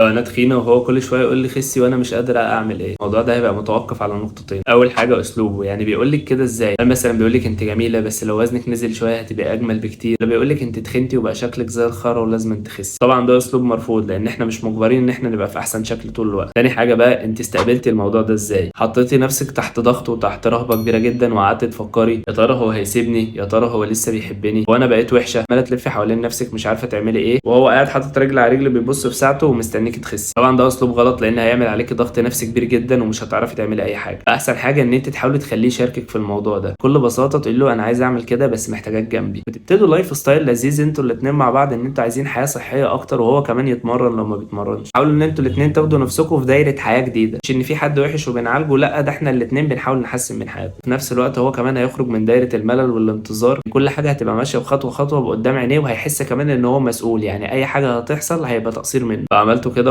لو انا تخينة وهو كل شوية يقول لي خسي وانا مش قادرة اعمل ايه؟ الموضوع ده هيبقى متوقف على نقطتين. اول حاجة اسلوبه، يعني بيقول لك كده ازاي؟ هل مثلا بيقول لك انت جميلة بس لو وزنك نزل شوية هتبقى اجمل بكتير، ولا بيقول لك انت تخنتي وبقى شكلك زي الخرا ولازم تخسي؟ طبعا ده اسلوب مرفوض، لان احنا مش مجبرين ان احنا نبقى في احسن شكل طول الوقت. تاني حاجة بقى، انت استقبلتي الموضوع ده ازاي؟ حطيتي نفسك تحت ضغط وتحت رهبة كبيرة جدا وقعدتي تفكري يا ترى هو هيسيبني، يا ترى هو لسه بيحبني، وانا بقيت وحشه، عماله تلفي حوالين نفسك مش عارفه تعملي ايه، وهو قاعد حاطط رجل على رجل بيبص في ساعته ومستنيك تخسي. طبعا ده اسلوب غلط، لان هيعمل عليكي ضغط نفسي كبير جدا ومش هتعرفي تعملي اي حاجه. احسن حاجة ان انت تحاولي تخليه يشاركك في الموضوع ده. بكل بساطة تقول له انا عايز اعمل كده بس محتاجاك جنبي، وتبتدوا lifestyle لذيذ انتوا الاثنين مع بعض، ان انتوا عايزين حياة صحية اكتر، وهو كمان يتمرن لو ما بيتمرنش. حاولوا ان انتوا الاثنين تاخدوا نفسكم في دايرة حياة جديده، مش ان في حد وحش وبنعالجه، لا ده احنا الاثنين بنحاول نحسن من حياتنا. في نفس الوقت هو كمان هيخرج من دايرة الملل والانتظار، كل حاجة هتبقى ماشية بخطوة خطوة قدام عينيه، وهيحس كمان ان هو مسؤول، يعني اي حاجة هتحصل هيبقى تقصير منه. فعملتوا كده؟